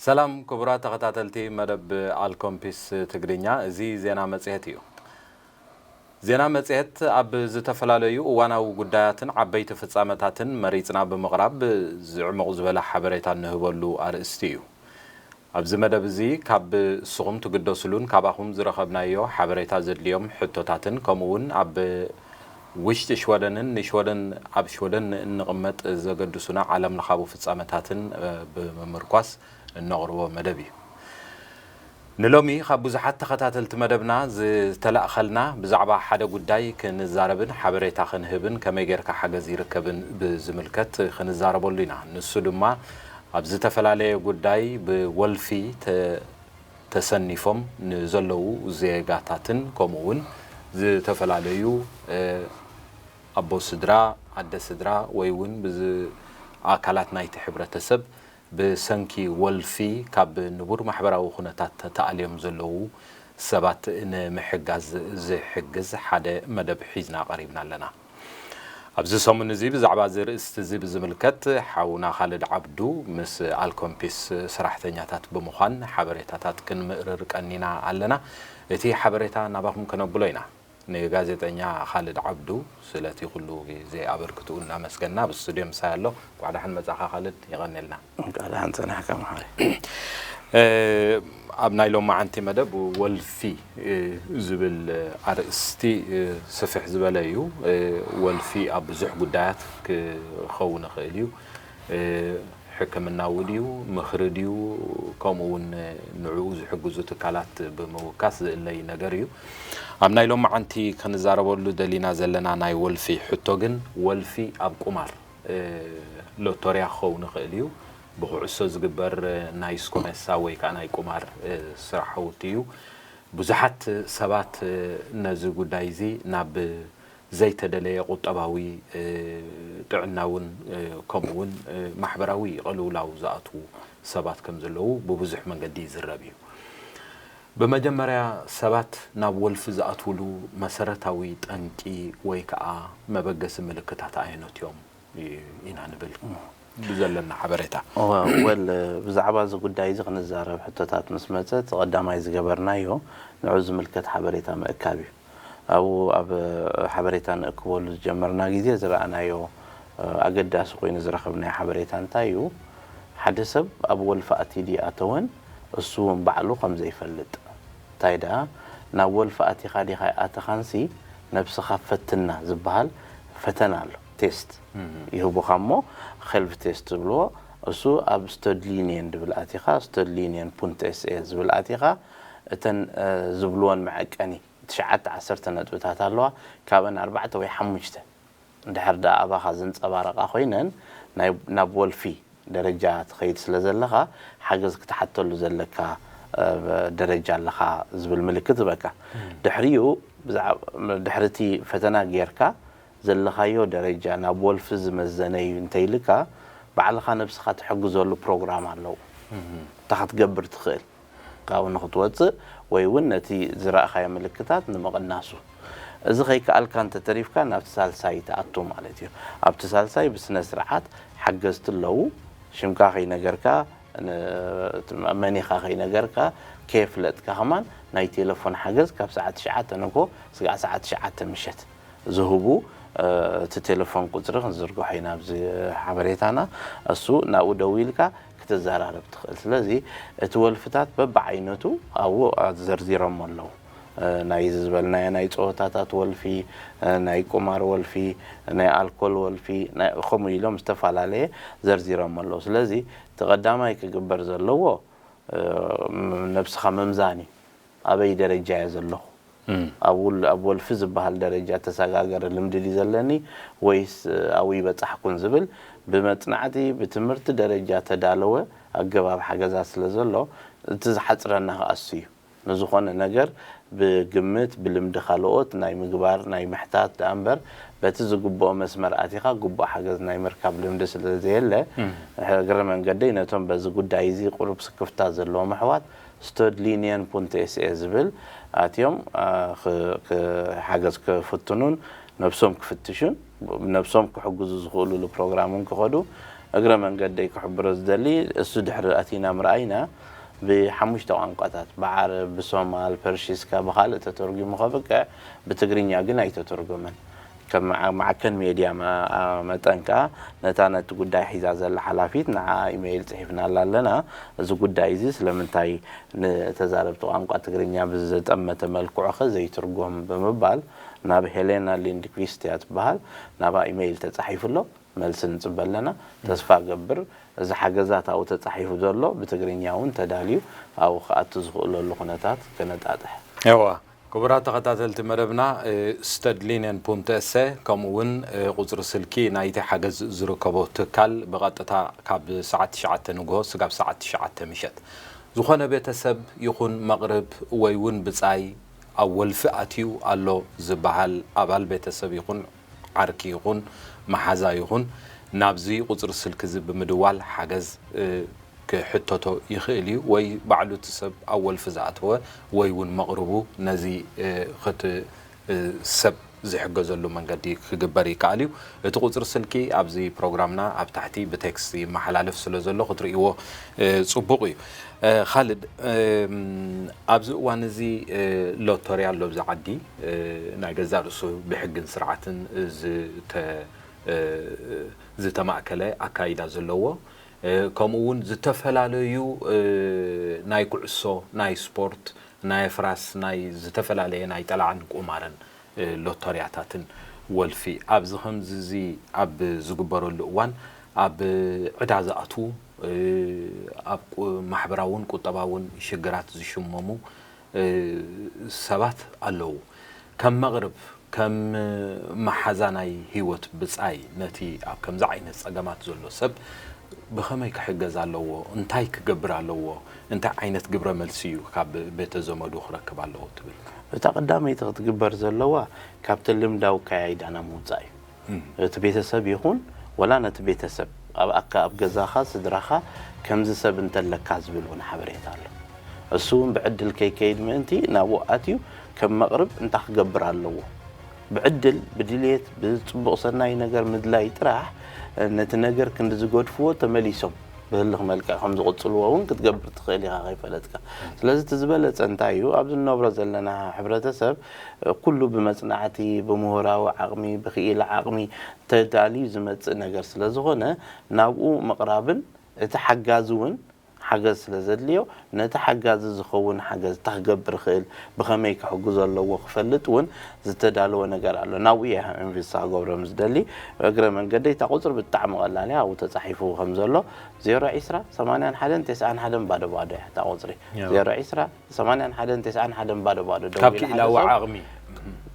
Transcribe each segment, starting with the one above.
ሰላም ክቡራት ተኸታተልቲ መደብ ኣልኮምፒስ ትግርኛ፣ እዚ ዜና መጽሔት እዩ። ዜና መጽሔት ኣብ ዝተፈላለዩ እዋናዊ ጉዳያትን ዓበይቲ ፍጻመታትን መሪጽና ብምቕራብ ዝዕሙቕ ዝበለ ሓበሬታ እንህበሉ ኣርእስቲ እዩ። ኣብዚ መደብ እዚ ካብ ንስኹም ትግደስሉን ካባኹም ዝረኸብናዮ ሓበሬታ ዘድልዮም ሕቶታትን ከምኡ እውን ኣብ ውሽጢ ሽወደንን ንሽወደን ኣብ ሽወደን እንቕመጥ ዘገድሱና ዓለም ለኻዊ ፍጻመታትን ብምምርኳስ እነቕርቦ መደብ እዩ። ንሎሚ ካብ ብዙሓት ተኸታተልቲ መደብና ዝተላእኸልና ብዛዕባ ሓደ ጉዳይ ክንዛረብን ሓበሬታ ክንህብን ከመይ ጌርካ ሓገዝ ይርከብን ብዝምልከት ክንዛረበሉ ኢና። ንሱ ድማ ኣብ ዝተፈላለየ ጉዳይ ብወልፊ ተሰኒፎም ንዘለዉ ዜጋታትን ከምኡ እውን ዝተፈላለዩ ኣቦ ስድራ፣ ኣደ ስድራ ወይ እውን ኣካላት ናይቲ ሕብረተሰብ ብሰንኪ ወልፊ ካብ ንቡር ማሕበራዊ ኩነታት ተኣልዮም ዘለዉ ሰባት ንምሕጋዝ ዝሕግዝ ሓደ መደብ ሒዝና ቀሪብና ኣለና። ኣብዚ ሰሙን እዚ ብዛዕባ እዚ ርእስቲ እዚ ብዝምልከት ሓውና ካልድ ዓብዱ ምስ ኣልኮምፒስ ሰራሕተኛታት ብምዃን ሓበሬታታት ክንምእርር ቀኒና ኣለና። እቲ ሓበሬታ ናባኹም ከነብሎ ኢና። ንጋዜጠኛ ካልድ ዓብዱ ስለቲ ኩሉ ግዜ ኣበርክትኡ እናመስገና ኣብ ስቱድዮ ምሳይ ኣሎ። እንኳዕ ደሓን መጻኻ ካልድ፣ የቐንየልና። እንኳዕ ደሓን ጸናሕካ መሓሪ። ኣብ ናይ ሎማዓንቲ መደብ ወልፊ ዝብል ኣርእስቲ ስፍሕ ዝበለ እዩ። ወልፊ ኣብ ብዙሕ ጉዳያት ክኸውን ይኽእል እዩ። ሕክምናዊ ድዩ፣ ምኽሪ ድዩ፣ ከምኡ እውን ንዕኡ ዝሕግዙ ትካላት ብምውካስ ዝእለይ ነገር እዩ። ኣብ ናይ ሎማዓንቲ ክንዛረበሉ ደሊና ዘለና ናይ ወልፊ ሕቶ ግን ወልፊ ኣብ ቁማር ሎቶርያ ክኸውን ይኽእል እዩ። ብኩዕሶ ዝግበር ናይ ስኮሜሳ ወይ ከዓ ናይ ቁማር ስራሕቲ እዩ። ብዙሓት ሰባት ነዚ ጉዳይ እዚ ናብ ዘይተደለየ ቁጠባዊ ጥዕናውን ከምኡ እውን ማሕበራዊ ቅልውላው ዝኣትዉ ሰባት ከም ዘለዉ ብብዙሕ መንገዲ ይዝረብ እዩ። ብመጀመርያ ሰባት ናብ ወልፊ ዝኣትውሉ መሰረታዊ ጠንቂ ወይ ከዓ መበገሲ ምልክታት ኣየኖት እዮም? ኢና ንብል ብዘለና ሓበሬታ። ወል ብዛዕባ እዚ ጉዳይ እዚ ክንዛረብ ሕቶታት ምስ መፀ እቲ ቀዳማይ ዝገበርናዮ ንዑ ዝምልከት ሓበሬታ ምእካብ እዩ። ኣብኡ ኣብ ሓበሬታ ንእክበሉ ዝጀመርና ግዜ ዝረኣናዮ ኣገዳሲ ኮይኑ ዝረኸብናዮ ሓበሬታ እንታይ እዩ? ሓደ ሰብ ኣብ ወልፊ ኣትዩ ድዩ ኣተወን እሱ እውን ባዕሉ ከም ዘይፈልጥ እንታይ ደኣ ናብ ወልፊ ኣቲኻ ዲኻ ኣይኣተኻንሲ ነብስኻ ፈትና ዝበሃል ፈተና ኣሎ። ቴስት ይህቡኻ እሞ ኸልፍ ቴስት ዝብልዎ እሱ ኣብ ስተድሊንየን ድብል ኣቲኻ ስተድሊንየን ፑንት ኤስኤ ዝብል ኣቲኻ እተን ዝብልወን መዐቀኒ ትሽዓተ ዓሰርተ ነጥብታት ኣለዋ። ካብአን ኣርባዕተ ወይ ሓሙሽተ እንድሕር ደኣ ኣባኻ ዝንጸባረቓ ኮይነን ናብ ወልፊ ደረጃ ትኸይድ ስለ ዘለኻ ሓገዝ ክትሓተሉ ዘለካ ደረጃ ኣለኻ ዝብል ምልክት ዝበካ። ድሕሪኡ ድሕሪ እቲ ፈተና ጌርካ ዘለኻዮ ደረጃ ናብ ወልፊ ዝመዘነ እዩ እንተይልካ ባዕልኻ ነብስኻ ትሕግዘሉ ፕሮግራም ኣለዉ። እታ ክትገብር ትኽእል ካብኡ ንክትወፅእ ወይ እውን ነቲ ዝረእኻዮ ምልክታት ንምቕናሱ። እዚ ከይከኣልካ እንተተሪፍካ ናብቲ ሳልሳይ ትኣቱ ማለት እዩ። ኣብቲ ሳልሳይ ብስነ ስርዓት ሓገዝቲ ኣለዉ። ሽምካ ከይነገርካ መኒኻ ከይነገርካ ከየፍለጥካ ከማን ናይ ቴሌፎን ሓገዝ ካብ ሰዓት ትሽዓተ ንግሆ ስጋዕ ሰዓት ትሽዓተ ምሸት ዝህቡ እቲ ቴሌፎን ቁፅሪ ክንዝርግሖ ኢና ኣብዚ ሓበሬታና። እሱ ናብኡ ደዊልካ ክትዘራረብ ትኽእል። ስለዚ እቲ ወልፍታት በብዓይነቱ ኣብኡ ዘርዚሮሞ ኣለዉ። ናይ ዝበልናዮ ናይ ፀወታታት ወልፊ፣ ናይ ቁማር ወልፊ፣ ናይ ኣልኮል ወልፊ ከምኡ ኢሎም ዝተፈላለየ ዘርዚሮሞ ኣለዉ። ስለዚ እቲ ቀዳማይ ክግበር ዘለዎ ነብስኻ ምምዛን እዩ። ኣበይ ደረጃ እየ ዘለኹ? ኣብ ወልፊ ዝበሃል ደረጃ ተሰጋገሪ ልምዲ ድዩ ዘለኒ ወይስ ኣብኡ ይበፃሕኩን ዝብል ብመፅናዕቲ ብትምህርቲ ደረጃ ተዳለወ ኣገባብ ሓገዛት ስለ ዘሎ እቲ ዝሓፅረና ከዓ እሱ እዩ። ንዝኾነ ነገር ብግምት ብልምዲ ካልኦት ናይ ምግባር ናይ ምሕታት ደኣ እምበር በቲ ዝግብኦ መስመር ኣቲኻ ግቡእ ሓገዝ ናይ ምርካብ ልምዲ ስለ ዘየለ እግረ መንገደይ ነቶም በዚ ጉዳይ እዚ ቁሩብ ስክፍታ ዘለዎም ኣሕዋት ስተድሊንየን ፑንት ኤስኤ ዝብል ኣትዮም ሓገዝ ክፍትኑን ነብሶም ክፍትሹን ነብሶም ክሕግዙ ዝኽእሉሉ ፕሮግራም እውን ክኸዱ እግረ መንገደይ ክሕብሮ ዝደሊ፣ እሱ ድሕሪ ኣቲና ምርኣይና፣ ብሓሙሽተ ቋንቋታት፣ ብዓረብ፣ ብሶማል፣ ፐርሺስካ፣ ብኻልእ ተተርጒሙ ከብቅዕ፣ ብትግርኛ ግን ኣይተተርጎመን። ከም መዓ-፣ ማዕከን ሜድያ መ-፣ ኣ-፣ መጠን ከኣ፣ ነታ ነቲ ጉዳይ ሒዛ ዘላ ሓላፊት ንዓ ኢሜይል ጽሒፍናላ ኣለና። እዚ ጉዳይ እዚ ስለምንታይ ንተዛረብቲ ቋንቋ ትግርኛ ብዝጠመተ መልክዑ ኸ ዘይትርጎም ብምባል፣ ናብ ሄሌና ሊንድክቪስት እያ ትበሃል፣ ናብኣ ኢሜይል ተጻሒፉ ኣሎ። መልሲ ንጽበ ኣለና። ተስፋ ገብር፣ እዚ ሓገዛት ኣብኡ ተጻሒፉ ዘሎ ብትግርኛ እውን ተዳልዩ ኣብኡ ክኣቱ ዝኽእለሉ ኩነታት ከነጣጥሕ። እዋ፣ ክቡራት ተኸታተልቲ መደብና፣ እ፣ ስተድሊነን ፑንት ኤሰ፣ ከምኡ እውን፣ እ፣ ቁጽሪ ስልኪ ናይቲ ሓገዝ ዝርከቦ ትካል ብቐጥታ ካብ ሰዓት ትሽዓተ ንግሆ ስጋብ ሰዓት ትሽዓተ ምሸት። ዝኾነ ቤተሰብ ይኹን መቕርብ ወይ እውን ብጻይ ኣብ ወልፊ ኣትዩ ኣሎ ዝበሃል ኣባል ቤተሰብ ይኹን ዓርኪ ይኹን መሓዛ ይኹን ናብዚ ቁጽሪ ስልኪ እዚ ብምድዋል ሓገዝ፣ እ፣ ክሕተቶ ይኽእል እዩ። ወይ ባዕሉ እቲ ሰብ ኣብ ወልፊ ዝኣተወ ወይ እውን መቕርቡ ነዚ፣ እ፣ ክት-፣ እ፣ ሰብ ዝሕገዘሉ መንገዲ ክግበር ይከኣል እዩ። እቲ ቁጽሪ ስልኪ ኣብዚ ፕሮግራምና ኣብ ታሕቲ ብቴክስት ይመሓላለፍ ስለ ዘሎ ክትርእይዎ፣ እ፣ ጽቡቕ እዩ። እ፣ ኻልድ፣ እም፣ ኣብዚ እዋን እዚ፣ እ፣ ሎተሪ ኣሎ ኣብዚ ዓዲ፣ እ፣ ናይ ገዛእ ርእሱ ብሕግን ስርዓትን ዝተ-፣ እ፣ ዝተማእከለ ኣካይዳ ዘለዎ፣ እ፣ ከምኡ እውን ዝተፈላለዩ፣ እ፣ ናይ ኩዕሶ፣ ናይ ስፖርት፣ ናይ ፍራስ፣ ናይ ዝተፈላለየ ናይ ጠላዕን ቁማርን፣ እ፣ ሎተርያታትን ወልፊ ኣብዚ ከምዚ እዚ ኣብ ዝግበረሉ እዋን ኣብ ዕዳ ዝኣትዉ፣ እ፣ ኣብ ቁ-፣ ማሕበራውን ቁጠባውን ሽግራት ዝሽመሙ፣ እ፣ ሰባት ኣለዉ። ከም መቕርብ፣ ከም መሓዛ ናይ ህይወት ብጻይ ነቲ ኣብ ከምዚ ዓይነት ጸገማት ዘሎ ሰብ ብኸመይ ክሕገዝ ኣለዎ? እንታይ ክገብር ኣለዎ? እንታይ ዓይነት ግብረ መልሲ እዩ ካብ ቤተ ዘመዱ ክረክብ ኣለዎ ትብል? እታ ቀዳመይቲ ክትግበር ዘለዋ ካብቲ ልምዳዊ ኣካያይዳና ምውጻእ እዩ። እም። እቲ ቤተሰብ ይኹን ወላ ነቲ ቤተሰብ ኣብ ኣካ-፣ ኣብ ገዛኻ ስድራኻ ከምዚ ሰብ እንተለካ ዝብል እውን ሓበሬታ ኣሎ። እሱ እውን ብዕድል ከይከይድ ምእንቲ ናብኡ ኣትዩ ከም መቕርብ እንታይ ክገብር ኣለዎ? ብዕድል፣ ብድልየት፣ ብጽቡቕ ሰናይ ነገር ምድላይ ጥራሕ ነቲ ነገር ክንዲ ዝገድፍዎ ተመሊሶም ብህልኽ መልክዕ ከም ዝቕጽልዎ እውን ክትገብር ትኽእል ኢኻ ከይፈለጥካ። ስለዚ እቲ ዝበለጸ እንታይ እዩ? ኣብዚ እንነብሮ ዘለና ሕብረተሰብ ኩሉ ብመጽናዕቲ፣ ብምሁራዊ ዓቕሚ፣ ብክኢላ ዓቕሚ ተዳልዩ ዝመጽእ ነገር ስለ ዝኾነ ናብኡ ምቕራብን እቲ ሓጋዚ እውን ሓገዝ ስለ ዘድልዮ ነቲ ሓጋዚ ዝኸውን ሓገዝ እንታይ ክገብር ይኽእል፣ ብኸመይ ክሕግዞ ኣለዎ ክፈልጥ እውን ዝተዳለወ ነገር ኣሎ። ናብኡ እየ ኢንቨስት ክገብሮ ምስ ደሊ። እግረ መንገደይ እታ ቁጽሪ ብጣዕሚ ቀላል እያ፣ ኣብኡ ተጻሒፉ ከም ዘሎ ዜሮ ዕስራ ሰማንያን ሓደን ተስዓን ሓደን ባዶ ባዶ እያ እታ ቁጽሪ። ያው። ዜሮ ዕስራ ሰማንያን ሓደን ተስዓን ሓደን ባዶ ባዶ ካብ ደዊሉ ሓደ ክኢላዊ ሰብ ዓቕሚ።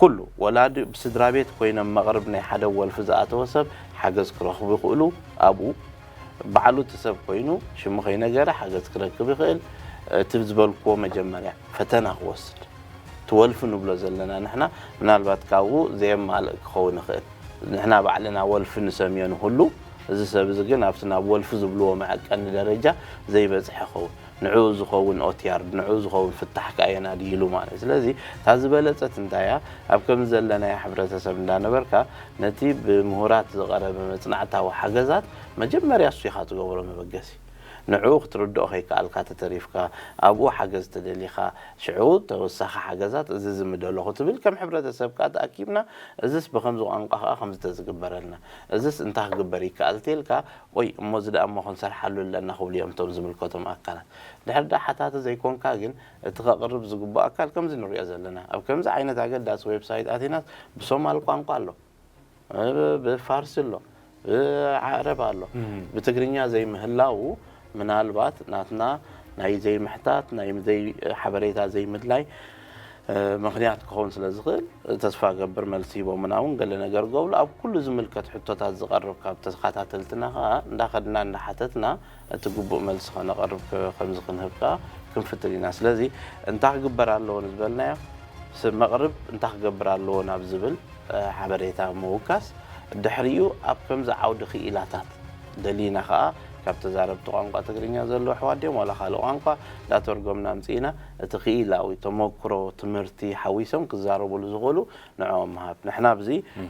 ኩሉ ወላዲ ብስድራ ቤት ኮይኖም መቕርብ ናይ ሓደ ወልፊ ዝኣተወ ሰብ ሓገዝ ክረኽቡ ይኽእሉ። ኣብኡ ባዕሉ እቲ ሰብ ኮይኑ ሽሙ ከይነገረ ሓገዝ ክረክብ ይኽእል። እቲ ዝበልክዎ መጀመርያ ፈተና ክወስድ፣ እቲ ወልፊ ንብሎ ዘለና ንሕና ምናልባት ካብኡ ዘየማልእ ክኸውን ይኽእል። ንሕና ባዕልና ወልፊ ንሰምዮ ንህሉ፣ እዚ ሰብ እዚ ግን ኣብቲ ናብ ወልፊ ዝብልዎ መዐቀኒ ደረጃ ዘይበጽሐ ይኸውን። ንዕኡ ዝኸውን ኦትያርድ፣ ንዕኡ ዝኸውን ፍታሕ ከኣ የናድይሉ ማለት እዩ። ስለዚ እታ ዝበለጸት እንታይ እያ? ኣብ ከምዚ ዘለናዮ ሕብረተሰብ እንዳነበርካ ነቲ ብምሁራት ዝቐረበ መጽናዕታዊ ሓገዛት መጀመርያ እሱ ኢኻ ትገብሮ መበገሲ። ንዕኡ ክትርድኦ ከይከኣልካ ተተሪፍካ፣ ኣብኡ ሓገዝ ተደሊኻ፣ ሽዑ ተወሳኺ ሓገዛት እዚ ዝምደለኹ ትብል ከም ሕብረተሰብ ከኣ ተኣኪብና፣ እዝስ ብኸምዚ ቋንቋ ከኣ ከምዚ ተዝግበረልና፣ እዝስ እንታይ ክግበር ይከኣል ተልካ፣ ቆይ እሞ እዚ ደኣ እሞ ክንሰርሓሉ ኣለና ክብሉ እዮም እቶም ዝምልከቶም ኣካላት። ድሕሪ ደኣ ሓታቲ ዘይኮንካ ግን እቲ ከቕርብ ዝግብኦ ኣካል ከምዚ ንሪኦ ዘለና፣ ኣብ ከምዚ ዓይነት ኣገዳሲ ዌብሳይት ኣቲናስ ብሶማል ቋንቋ ኣሎ፣ ብ-፣ ብፋርሲ ኣሎ፣ ብዓረብ ኣሎ። እም። ብትግርኛ ዘይምህላዉ ምናልባት ናትና ናይ ዘይምሕታት፣ ናይ ዘይ-፣ ሓበሬታ ዘይምድላይ፣ እ፣ ምኽንያት ክኸውን ስለ ዝኽእል ተስፋ ገብር መልሲ ሂቦምና እውን ገለ ነገር ክገብሩ ኣብ ኩሉ ዝምልከት ሕቶታት ዝቐርብ ካብ ተኸታተልትና ከኣ እንዳኸድና እንዳሓተትና እቲ ግቡእ መልሲ ከነቐርብ ከ-፣ ከምዚ ክንህብ ከኣ ክንፍትን ኢና። ስለዚ እንታይ ክግበር ኣለዎ ንዝበልናዮ ሰብ መቕርብ እንታይ ክገብር ኣለዎ ናብ ዝብል፣ እ፣ ሓበሬታ ምውካስ፣ ድሕሪኡ ኣብ ከምዚ ዓውዲ ክኢላታት ደሊና ከኣ ካብ ተዛረብቲ ቋንቋ ትግርኛ ዘለዉ ኣሕዋት ድዮም ዋላ ካልእ ቋንቋ እንዳተርጎምና ኣምጺእና፣ እቲ ክኢላዊ ተመክሮ ትምህርቲ ሓዊሶም ክዛረብሉ ዝኽእሉ ንዕኦም ምሃብ። ንሕና ኣብዚ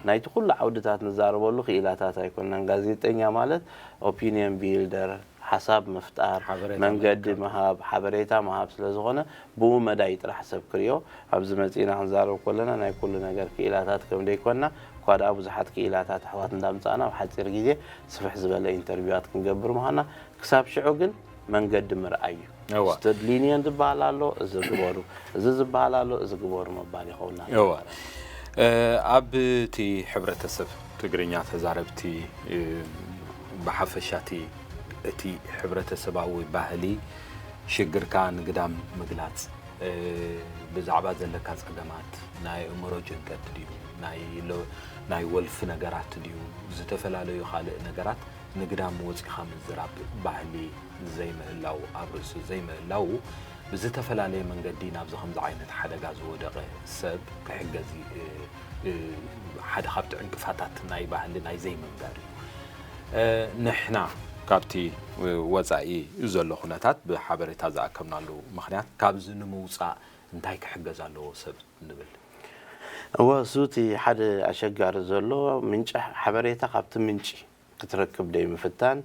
ናይቲ ኩሉ ዓውድታት ንዛረበሉ ክኢላታት ኣይኮንናን። ጋዜጠኛ ማለት ኦፒንየን ቢልደር፣ ሓሳብ ምፍጣር፣ ሓበሬታ መንገዲ ምሃብ፣ ሓበሬታ ምሃብ ስለ ዝኾነ ብኡ መዳይ ጥራሕ ሰብ ክርእዮ። ኣብዚ መጺእና ክንዛረብ ከለና ናይ ኩሉ ነገር ክኢላታት ከም ደይኮንና፣ እኳ ደኣ ብዙሓት ክኢላታት ኣሕዋት እንዳምጻእና ኣብ ሓጺር ግዜ ስፍሕ ዝበለ ኢንተርቪዋት ክንገብር ምዃና፣ ክሳብ ሽዑ ግን መንገዲ ምርኣይ እዩ። እዋ። ስተድ ሊኒየን ዝበሃል ኣሎ፣ እዚ ግበሩ፣ እዚ ዝበሃል ኣሎ፣ እዚ ግበሩ ምባል ይኸውን ኣሎ። እዋ። እ፣ ኣብ እቲ ሕብረተሰብ ትግርኛ ተዛረብቲ፣ እ፣ ብሓፈሻ እቲ፣ እቲ ሕብረተሰባዊ ባህሊ ሽግርካ ንግዳም ምግላጽ፣ እ፣ ብዛዕባ ዘለካ ጸገማት፣ ናይ ኣእምሮ ጭንቀት ድዩ፣ ናይ ሎ-፣ ናይ ወልፊ ነገራት ድዩ፣ ዝተፈላለዩ ካልእ ነገራት ንግዳም ወጺኻ ምዝራብ ባህሊ ዘይምህላው፣ ኣብ ርእሱ ዘይምህላው፣ ብዝተፈላለየ መንገዲ ናብዚ ከምዚ ዓይነት ሓደጋ ዝወደቐ ሰብ ክሕገዝ እ፣ እ፣ ሓደ ካብቲ ዕንቅፋታት ናይ ባህሊ ናይ ዘይምንጋር እዩ። እ፣ ንሕና ካብቲ፣ እ፣ ወጻኢ ዘሎ ኩነታት ብሓበሬታ ዝኣከብናሉ ምኽንያት ካብዚ ንምውጻእ እንታይ ክሕገዝ ኣለዎ ሰብ ንብል? እወ፣ እሱ እቲ ሓደ ኣሸጋሪ ዘሎ ምንጪ ሓበሬታ ካብቲ ምንጪ ክትረክብ ደይምፍታን፣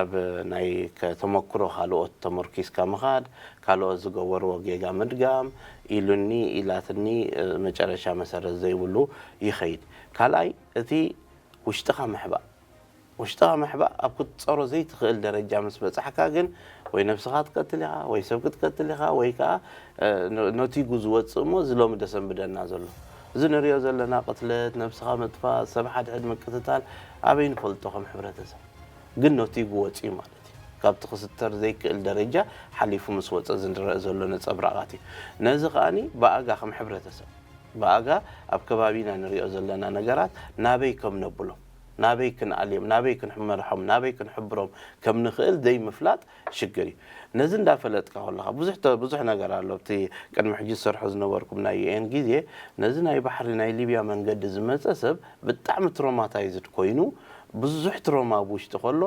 ኣብ ናይ ከ-፣ ተመክሮ ካልኦት ተመርኪስካ ምኻድ፣ ካልኦት ዝገበርዎ ጌጋ ምድጋም፣ ኢሉኒ፣ ኢላትኒ፣ እ፣ መጨረሻ መሰረት ዘይብሉ ይኸይድ። ካልኣይ፣ እቲ ውሽጥኻ ምሕባእ። ውሽጥኻ ምሕባእ ኣብ ክትጸሮ ዘይትኽእል ደረጃ ምስ በጻሕካ ግን ወይ ነብስኻ ትቀትል ኢኻ፣ ወይ ሰብ ክትቀትል ኢኻ፣ ወይ ከኣ፣ እ፣ ነ-፣ ነቲጉ ዝወጽእ እሞ እዚ ሎሚ ደሰንብደና ዘሎ። እዚ ንሪኦ ዘለና ቅትለት፣ ነብስኻ ምጥፋእ፣ ሰብ ሓድሕድ ምቅትታል ኣበይ ንፈልጦ ከም ሕብረተሰብ? ግን ነቲጉ ወጺኡ ማለት እዩ። ካብቲ ክስተር ዘይክእል ደረጃ ሓሊፉ ምስ ወጸ ዝንረአ ዘሎ ነጸብራቓት እዩ። ነዚ ከኣኒ ብኣጋ ከም ሕብረተሰብ፣ ብኣጋ ኣብ ከባቢና ንሪኦ ዘለና ነገራት ናበይ ከም ነብሎም፣ ናበይ ክንኣልዮም፣ ናበይ ክንመርሖም፣ ናበይ ክንሕብሮም ከም ንኽእል ዘይምፍላጥ ሽግር እዩ። ነዚ እንዳፈለጥካ ከለኻ ብዙሕ ተ-፣ ብዙሕ ነገር ኣሎ። ኣብቲ ቅድሚ ሕጂ ዝሰርሖ ዝነበርኩም ናይ ዩ ኤን ግዜ ነዚ ናይ ባሕሪ ናይ ሊብያ መንገዲ ዝመጸ ሰብ ብጣዕሚ ትሮማታይዝድ ኮይኑ ብዙሕ ትሮማ ኣብ ውሽጢ ከሎ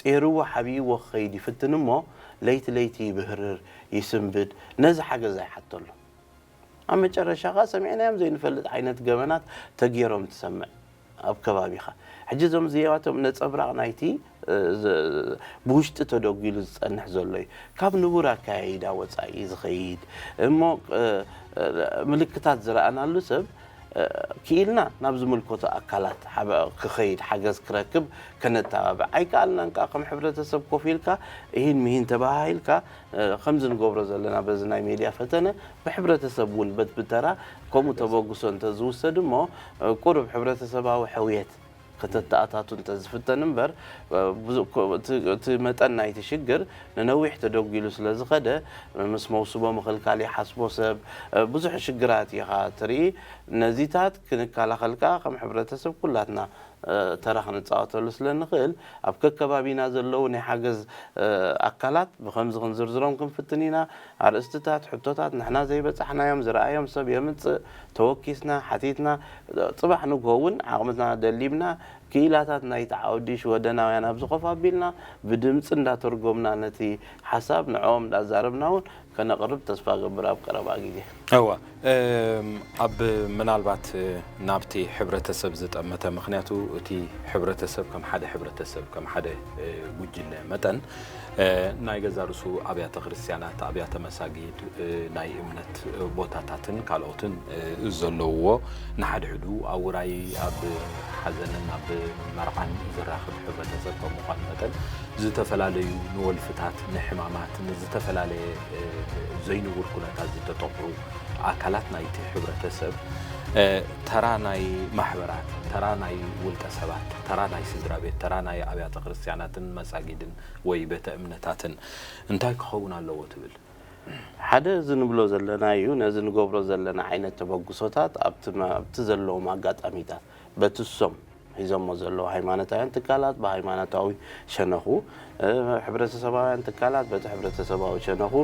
ጼርዎ ሓቢእዎ ክኸይድ ይፍትን እሞ ለይቲ ለይቲ ይብህርር፣ ይስንብድ፣ ነዚ ሓገዝ ኣይሓተሉ። ኣብ መጨረሻ ኸኣ ሰሚዕናዮም ዘይንፈልጥ ዓይነት ገበናት ተጌሮም ትሰምዕ ኣብ ከባቢኻ። ሕጂ እዞም እዚኣቶም ነጸብራቕ ናይቲ፣ እ፣ ዝ-፣ ብውሽጢ ተደጒሉ ዝጸንሕ ዘሎ እዩ። ካብ ንቡር ኣከያይዳ ወጻኢ ዝኸይድ እሞ፣ እ፣ እ፣ ምልክታት ዝረኣናሉ ሰብ፣ እ፣ ክኢልና ናብ ዝምልከቶ ኣካላት ሓበ-፣ ክኸይድ ሓገዝ ክረክብ ከነተባብዕ ኣይከኣልናን። ከኣ ከም ሕብረተሰብ ኮፍ ኢልካ እሂን ምሂን ተባሃሂልካ፣ እ፣ ከምዚ ንገብሮ ዘለና በዚ ናይ ሜድያ ፈተነ ብሕብረተሰብ እውን በት-፣ ብተራ ከምኡ ተበግሶ እንተዝውሰድ እሞ፣ እ፣ ቁሩብ ሕብረተሰባዊ ሕውየት ከተተኣታቱ እንተዝፍተን እምበር፣ እ፣ ብዙ-፣ ኮ-፣ እቲ፣ እቲ መጠን ናይቲ ሽግር ንነዊሕ ተደጒሉ ስለ ዝኸደ፣ ምስ መውስቦ ምኽልካል ይሓስቦ ሰብ፣ እ፣ ብዙሕ ሽግራት ኢኻ ትርኢ። ነዚታት ክንከላኸል ከኣ ከም ሕብረተሰብ ኩላትና፣ እ፣ ተራ ክንጻወተሉ ስለ ንኽእል፣ ኣብ ከከባቢና ዘለዉ ናይ ሓገዝ፣ እ፣ ኣካላት ብኸምዚ ክንዝርዝሮም ክንፍትን ኢና። ኣርእስትታት፣ ሕቶታት ንሕና ዘይበጻሕናዮም ዝረኣዮም ሰብ የምጽእ፣ ተወኪስና፣ ሓቲትና፣ ጽባሕ ንግሆ እውን ዓቕምና ደሊብና፣ ክኢላታት ናይቲ ዓውዲ ሽወደናውያን ኣብዚ ኮፍ ኣቢልና፣ ብድምጺ እንዳተርጎምና ነቲ ሓሳብ ንዕኦም እንዳዛረብና እውን ከነቕርብ ተስፋ እገብር ኣብ ቀረባ ግዜ። እወ፣ እም፣ ኣብ ምናልባት፣ እ፣ ናብቲ ሕብረተሰብ ዝጠመተ፣ ምኽንያቱ እቲ ሕብረተሰብ ከም ሓደ ሕብረተሰብ፣ ከም ሓደ፣ እ፣ ጉጅለ መጠን፣ እ፣ ናይ ገዛ ርእሱ ኣብያተ ክርስቲያናት፣ ኣብያተ መሳጊድ፣ እ፣ ናይ እምነት፣ እ፣ ቦታታትን ካልኦትን፣ እ፣ ዘለውዎ፣ ንሓድሕዱ ኣብ ውራይ፣ ኣብ ሓዘንን ኣብ መርዓን ዝራኸብ ሕብረተሰብ ከም ምዃኑ መጠን፣ ዝተፈላለዩ ንወልፍታት፣ ንሕማማት፣ ንዝተፈላለየ፣ እ፣ ዘይንቡር ኩነታት ዝተጠቕዑ ኣካላት ናይቲ ሕብረተሰብ፣ እ፣ ተራ ናይ ማሕበራት፣ ተራ ናይ ውልቀ ሰባት፣ ተራ ናይ ስድራ ቤት፣ ተራ ናይ ኣብያተ ክርስቲያናትን መሳጊድን ወይ ቤተ እምነታትን እንታይ ክኸውን ኣለዎ ትብል? ሓደ፣ እዚ ንብሎ ዘለና እዩ፣ ነዚ ንገብሮ ዘለና ዓይነት ተበግሶታት ኣብቲ መ-፣ ኣብቲ ዘለዎም ኣጋጣሚታት፣ በቲ እሶም ሒዞሞ ዘለዉ ሃይማኖታውያን ትካላት ብሃይማኖታዊ ሸነኹ፣ እ፣ ሕብረተሰባውያን ትካላት በቲ ሕብረተሰባዊ ሸነኹ፣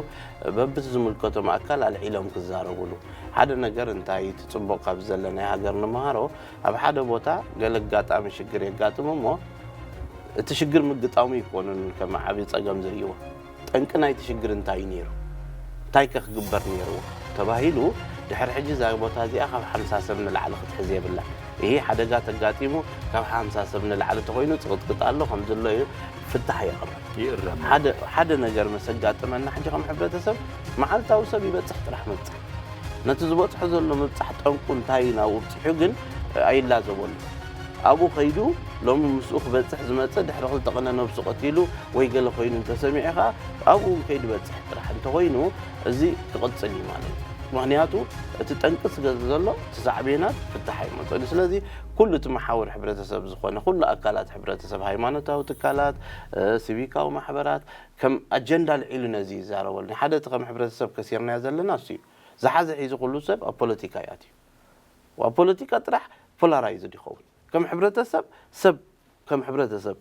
በብቲ ዝምልከቶም ኣካል ኣልዒሎም ክዛረቡሉ። ሓደ ነገር እንታይ እቲ ጽቡቕ ካብ ዘለና ናይ ሃገር ንመሃሮ፣ ኣብ ሓደ ቦታ ገለ ኣጋጣሚ ሽግር የጋጥም እሞ፣ እቲ ሽግር ምግጣሙ ኣይኮነን ከም ዓቢ ጸገም ዝርእይዎ። ጠንቂ ናይቲ ሽግር እንታይ እዩ ነይሩ? እንታይ ከ ክግበር ነይርዎ? ተባሂሉ ድሕሪ ሕጂ እዛ ቦታ እዚኣ ካብ ሓምሳ ሰብ ንላዕሊ ክትሕዝ የብላን። ይሄ ሓደጋ ተጋጢሙ ካብ ሓምሳ ሰብ ንላዕሊ ተኾይኑ ጽቕጥቅጥ ኣሎ ከም ዘሎ እዩ ፍታሕ የቕርብ። ይእረም። ሓደ ነገር መሰጋጥመና ሕጂ ከም ሕብረተሰብ መዓልታዊ ሰብ ይበጽሕ ጥራሕ መብጽሕ። ነቲ ዝበጽሖ ዘሎ ምብጻሕ ጠንቁ እንታይ እዩ ናብኡ ኣብጺሑ ግን ኣይላዘበሉ። ኣብኡ ከይዱ ሎሚ ምስኡ ክበጽሕ ዝመጽእ ድሕሪ ክልተ ቅነ ነብሱ ቀቲሉ ወይ ገለ ኮይኑ እንተሰሚዑ ኸዓ ኣብኡ እውን ከይዱ በጽሕ ጥራሕ እንተኾይኑ እዚ ክቕጽል እዩ ማለት እዩ። ምኽንያቱ እቲ ጠንቂ ስለ ዘሎ እቲ ሳዕቤናት ፍታሕ ኣይመጽእን እዩ። ስለዚ ኩሉ እቲ መሓውር ሕብረተሰብ ዝኾነ ኩሉ ኣካላት ሕብረተሰብ፣ ሃይማኖታዊ ትካላት፣ ሲቪካዊ ማሕበራት ከም ኣጀንዳ ልዒሉ ነዚ ይዛረበሉ። ሓደ እቲ ከም ሕብረተሰብ ከሲርናዮ ዘለና እሱ እዩ። ዝሓዘ ሒዙ ኩሉ ሰብ ኣብ ፖለቲካ ይኣትዩ። ኣብ ፖለቲካ ጥራሕ ፖላራይዝድ ይኸውን። ከም ሕብረተሰብ ሰብ ከም ሕብረተሰብ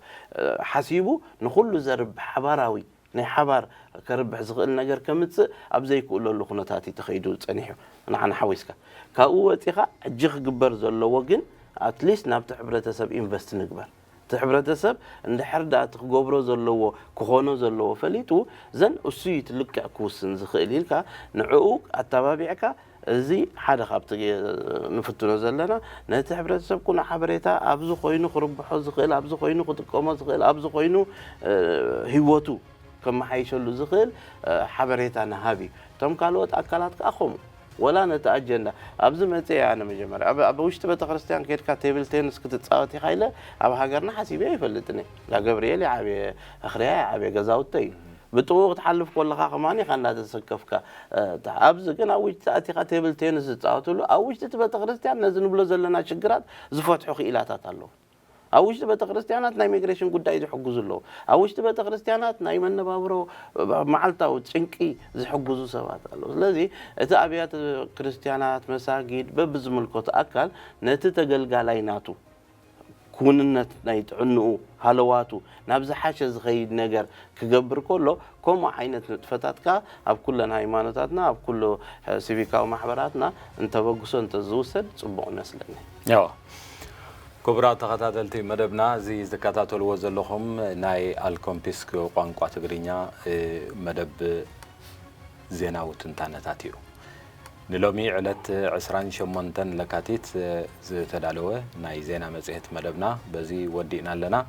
ሓሲቡ ንኹሉ ዘርብሕ ሓባራዊ ናይ ሓባር ከርብሕ ዝኽእል ነገር ከምጽእ ኣብ ዘይክእለሉ ኩነታት እዩ ተኸይዱ ጸኒሑ። ንዓና ሓዊስካ ካብኡ ወጺኻ ሕጂ ክግበር ዘለዎ ግን ኣትሊስት ናብቲ ሕብረተሰብ ኢንቨስት ንግበር። እቲ ሕብረተሰብ እንድሕር ደኣ እቲ ክገብሮ ዘለዎ ክኾኖ ዘለዎ ፈሊጡ ዘን እሱ እዩ እቲ ልክዕ ክውስን ዝኽእል ኢልካ ንዕኡ ኣተባቢዕካ እዚ ሓደ ካብቲ ንፍትኖ ዘለና ነቲ ሕብረተሰብ ኩነ ሓበሬታ ኣብዚ ኮይኑ ክርብሖ ዝኽእል ኣብዚ ኮይኑ ክጥቀሞ ዝኽእል ኣብዚ ኮይኑ ህይወቱ ከመሓይሸሉ ዝኽእል ሓበሬታ ንሃብ እዩ። እቶም ካልኦት ኣካላት ከዓ ከምኡ ወላ ነቲ ኣጀንዳ ኣብዚ መፅእ ኣነ መጀመርያ ኣብ ውሽጢ ቤተክርስትያን ከድካ ቴብል ቴንስ ክትፃወት ኢኻ ኢለ ኣብ ሃገርና ሓሲበ ይፈልጥኒ። ገብርኤል ይዓብየ፣ እኽርያ ይዓብየ፣ ገዛውተይ እዩ። ብጥቕኡ ክትሓልፍ ከለኻ ከማን ኢኻ እንዳተሰከፍካ። ኣብዚ ግን ኣብ ውሽጢ ኣቲኻ ቴብል ቴንስ ዝፃወትሉ ኣብ ውሽጢ እቲ ቤተክርስትያን ነዚ ንብሎ ዘለና ሽግራት ዝፈትሑ ክኢላታት ኣለዉ። ኣብ ውሽጢ ቤተክርስትያናት ናይ ሚግሬሽን ጉዳይ ዝሕግዙ ኣለዉ። ኣብ ውሽጢ ቤተክርስትያናት ናይ መነባብሮ መዓልታዊ ጭንቂ ዝሕግዙ ሰባት ኣለዉ። ስለዚ እቲ ኣብያተ ክርስትያናት መሳጊድ በብዝምልከቱ ኣካል ነቲ ተገልጋላይ ናቱ ክውንነት ናይ ጥዕንኡ ሃለዋቱ ናብ ዝሓሸ ዝኸይድ ነገር ክገብር ከሎ ከምኡ ዓይነት ንጥፈታት ከኣ ኣብ ኩለን ሃይማኖታትና ኣብ ኩሉ ሲቪካዊ ማሕበራትና እንተበግሶ እንተዝውሰድ ጽቡቕ ይመስለኒ። ያው ክቡራት ተኸታተልቲ መደብና እዚ ዝከታተልዎ ዘለኹም ናይ ኣልኮምፒስክ ቋንቋ ትግርኛ መደብ ዜናዊ ትንታነታት እዩ። ንሎሚ ዕለት ዕስራን ሸሞንተን ለካቲት ዝተዳለወ ናይ ዜና መጽሔት መደብና በዚ ወዲእና ኣለና።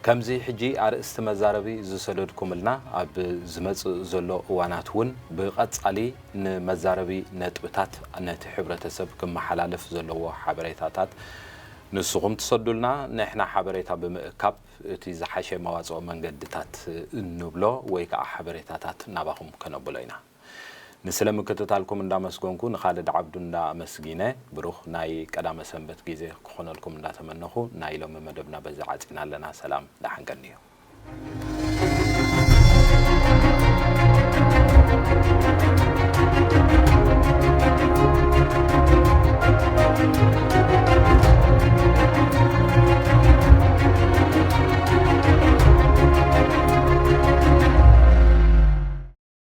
ከምዚ ሕጂ ኣርእስቲ መዛረቢ ዝሰደድኩምልና ኣብ ዝመጽእ ዘሎ እዋናት እውን ብቐጻሊ ንመዛረቢ ነጥብታት ነቲ ሕብረተሰብ ክመሓላለፍ ዘለዎ ሓበሬታታት ንስኹም ትሰዱልና፣ ንሕና ሓበሬታ ብምእካብ እቲ ዝሓሸ መዋፅኦ መንገድታት እንብሎ ወይ ከዓ ሓበሬታታት ናባኹም ከነብሎ ኢና። ንስለ ምክትታልኩም እንዳመስገንኩ ንኻልድ ዓብዱ እንዳኣመስጊነ ብሩኽ ናይ ቀዳመ ሰንበት ግዜ ክኾነልኩም እንዳተመነኹ ናይ ሎሚ መደብና በዚ ዓፂና ኣለና። ሰላም ደሓን ቀንዩ።